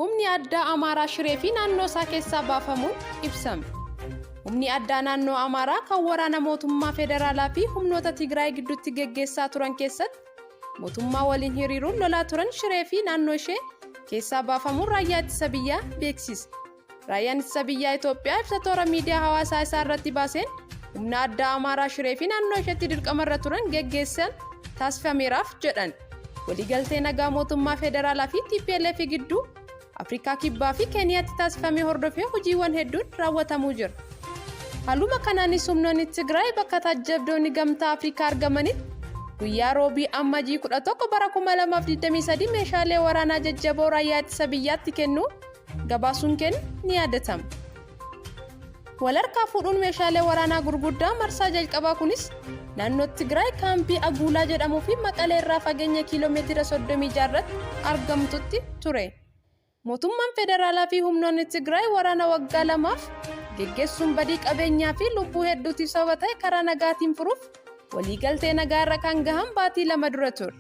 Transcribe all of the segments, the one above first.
Humni addaa Amaaraa Shiree fi naannoo isaa keessaa baafamuun ibsame. Humni addaa naannoo Amaaraa kan waraana mootummaa federaalaa fi humnoota Tigraay gidduutti geggeessaa turan keessatti mootummaa waliin hiriiruun lolaa turan Shiree fi naannoo ishee keessaa baafamuun raayyaa ittisa biyyaa beeksise. Raayyaan ittisa biyyaa Itoophiyaa ibsa toora miidiyaa hawaasaa isaa irratti baaseen humna addaa Amaaraa Shiree fi naannoo isheetti dirqamarra turan geggeessan taasifameeraaf jedhan. Waliigaltee nagaa mootummaa federaalaa fi TPLF gidduu Afrikaa Kibbaa fi Keeniyaatti taasifame hordofee hojiiwwan hedduun raawwatamuu jira. Haaluma kanaanis humnoonni Tigraay bakka taajjabdoonni gamtaa Afrikaa argamanitti guyyaa Roobii Ammajii 11 bara 2023 meeshaalee waraanaa jajjaboo raayyaa ittisa biyyaatti kennuu gabaasuun kennu ni yaadatama. Walharkaa fuudhuun meeshaalee waraanaa gurguddaa marsaa jalqabaa kunis naannoo Tigraay kaampii Aguulaa jedhamuu fi Maqalee irraa fageenya kiiloomeetira 36 irratti argamtutti ture. Mootummaan federaalaa fi humnoonni Tigraay waraana waggaa lamaaf geggeessuun badii qabeenyaa fi lubbuu hedduutiif sababa ta'e karaa nagaatiin furuuf waliigaltee nagaa irra kan gahan baatii 2 dura ture.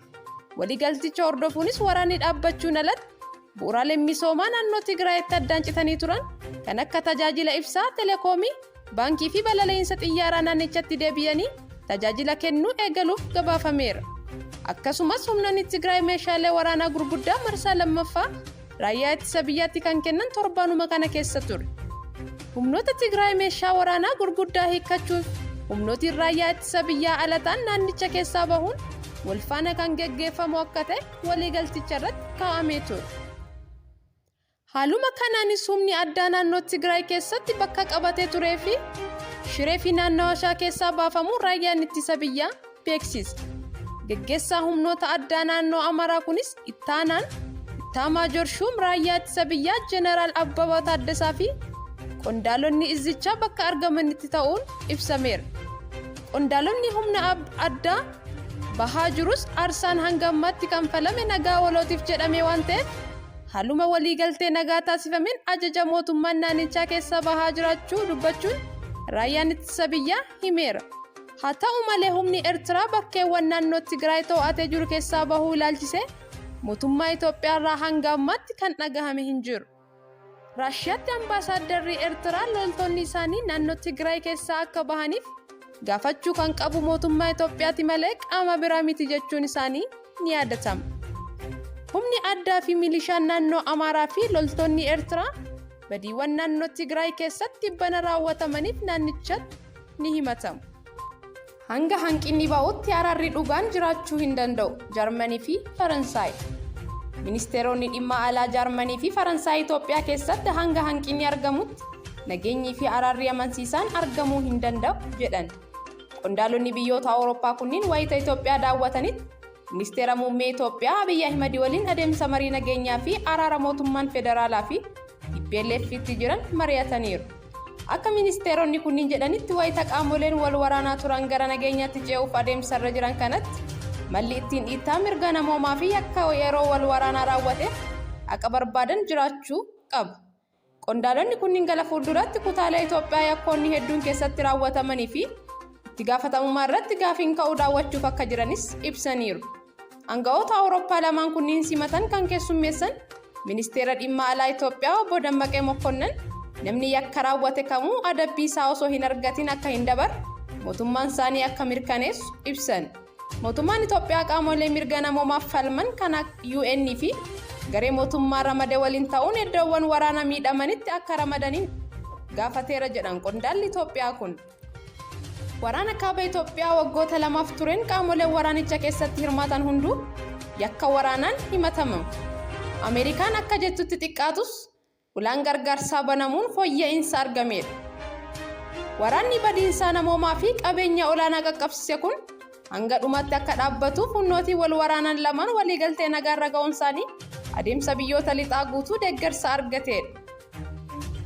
Waliigalticha hordofuunis waraanni dhaabbachuun alatti bu'uuraaleen misoomaa naannoo Tigraayitti addaan citanii turan kan akka tajaajila ibsaa, telekoomii, baankii fi balali'insa xiyyaaraa naannichatti deebi'anii tajaajila kennuu eegaluuf gabaafameera. Akkasumas humnoonni Tigraay meeshaalee waraanaa gurguddaa marsaa lammaffaa raayyaa ittisa biyyaatti kan kennan torbaanuma kana keessa ture. Humnoota Tigraay meeshaa waraanaa gurguddaa hiikkachuuf humnootiin raayyaa ittisa biyyaa ala ta'an naannicha keessaa bahuun walfaana kan geggeeffamu akka ta'e waliigalticha irratti kaa'amee ture. Haaluma kanaanis humni addaa naannoo Tigraay keessatti bakka qabatee turee fi Shiree fi naannawa isaa keessaa baafamuu raayyaan ittisa biyyaa beeksise. Geggeessaa humnoota addaa naannoo Amaaraa kunis ittaanaan Ittaamaajoor Shuum raayyaa ittisa biyyaa Jeneraal Abbabaa Taaddasaa fi qondaalonni izzichaa bakka argamanitti ta'uun ibsameera. Qondaalonni humna addaa bahaa jirus aarsaan hanga ammaatti kanfalame nagaa walootiif jedhamee waan ta'eef haaluma waliigaltee nagaa taasifameen ajaja mootummaan naannichaa keessaa bahaa jiraachuu dubbachuun raayyaan ittisa biyyaa himeera. Haa ta'u malee humni Ertiraa bakkeewwan naannoo Tigraay to'atee jiru keessaa bahuu ilaalchisee mootummaa Itoophiyaa irraa hanga ammaatti kan dhagahame hin jiru. Raashiyaatti ambaasaaddarri Ertiraa loltoonni isaanii naannoo Tigraay keessaa akka bahaniif gaafachuu kan qabu mootummaa Itoophiyaati malee qaama biraa miti jechuun isaanii ni yaadatama. Humni addaa fi milishaan naannoo Amaaraa fi loltoonni Ertiraa badiiwwan naannoo Tigraay keessatti tibbana raawwatamaniif naannichatti ni himatamu. Hanga hanqinni ba'utti araarri dhugaan jiraachuu hin danda'u Jarmanii fi Faransaay. Ministeeronni dhimma alaa Jarmanii fi Faransaay Itoophiyaa keessatti hanga hanqinni argamutti nageenyii fi araarri amansiisaan argamuu hin danda'u jedhan. Qondaalonni biyyoota Awurooppaa kunniin wayita Itoophiyaa daawwatanitti Ministeera Muummee Itoophiyaa Abiyyi Ahimad waliin adeemsa marii nageenyaa fi araara mootummaan federaalaa fi TPLF tti jiran mari'ataniiru. Akka ministeeronni kunniin jedhanitti wayita qaamoleen wal waraanaa turan gara nageenyaatti ce'uuf adeemsarra jiran kanatti malli ittiin dhiittaa mirga namoomaa fi yakka yeroo wal waraanaa raawwateef haqa barbaadan jiraachuu qaba. Qondaalonni kunniin gara fuulduraatti kutaalee Itoophiyaa yakkoonni hedduun keessatti raawwatamanii fi itti gaafatamummaa irratti gaafiin ka'uu daawwachuuf akka jiranis ibsaniiru. Aanga'oota Awurooppaa lamaan kunniin simatan kan keessummeessan Ministeera Dhimma Alaa Itoophiyaa Obbo Dammaqee Mokkonnan namni yakka raawwate kamuu adabbii isaa osoo hin argatin akka hin dabarre mootummaan isaanii akka mirkaneessu ibsan. Mootummaan Itoophiyaa qaamolee mirga namoomaaf falman kan UN fi garee mootummaa ramade waliin ta'uun iddoowwan waraana miidhamanitti akka ramadaniin gaafateera jedhan qondaalli Itoophiyaa kun. Waraana kaaba Itoophiyaa waggoota lamaaf tureen qaamoleen waraanicha keessatti hirmaatan hunduu yakka waraanaan himatamu. Ameerikaan akka jettutti xiqqaatus ulaan gargaarsaa banamuun fooyya'insa argameedha. Waraanni badiinsaa namoomaa fi qabeenya olaanaa qaqqabsiise kun hanga dhumaatti akka dhaabbatuuf humnootiin wal waraanan lamaan waliigaltee nagaarra ga'uun isaanii adeemsa biyyoota lixaa guutuu deeggarsa argateedha.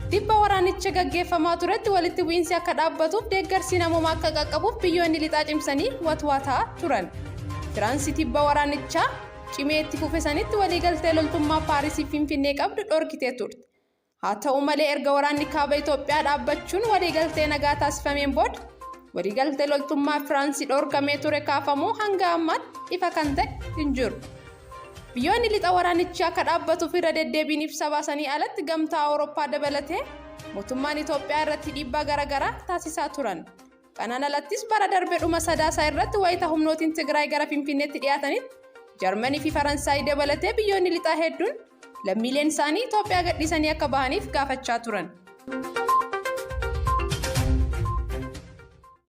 Tibba waraanicha gaggeeffamaa turetti walitti bu'iinsi akka dhaabbatuuf deeggarsi namoomaa akka qaqqabuuf biyyoonni lixaa cimsanii watwaataa turan. Firaansi tibba waraanichaa cimee itti fufe sanitti waliigaltee loltummaa Paarisii Finfinnee qabdu dhorkitee turte. Haa ta'u malee erga waraanni kaaba Itoophiyaa dhaabbachuun waliigaltee nagaa taasifameen booda waliigaltee loltummaa Firaansi dhorkamee ture kaafamuu hanga ammaatti ifa kan ta'e hin jiru. Biyyoonni lixa waraanichi akka dhaabbatuuf irra deddeebiin ibsa baasanii alatti Gamtaa Awurooppaa dabalatee mootummaan Itoophiyaa irratti dhiibbaa garaagaraa taasisaa turan. Kanaan alattis bara darbe dhuma Sadaasaa irratti wayita humnootiin Tigraay gara Finfinneetti dhiyaatanitti Jarmanii fi Faransaay dabalatee biyyoonni lixaa hedduun lammiileen isaanii Itoophiyaa gadhiisanii akka bahaniif gaafachaa turan.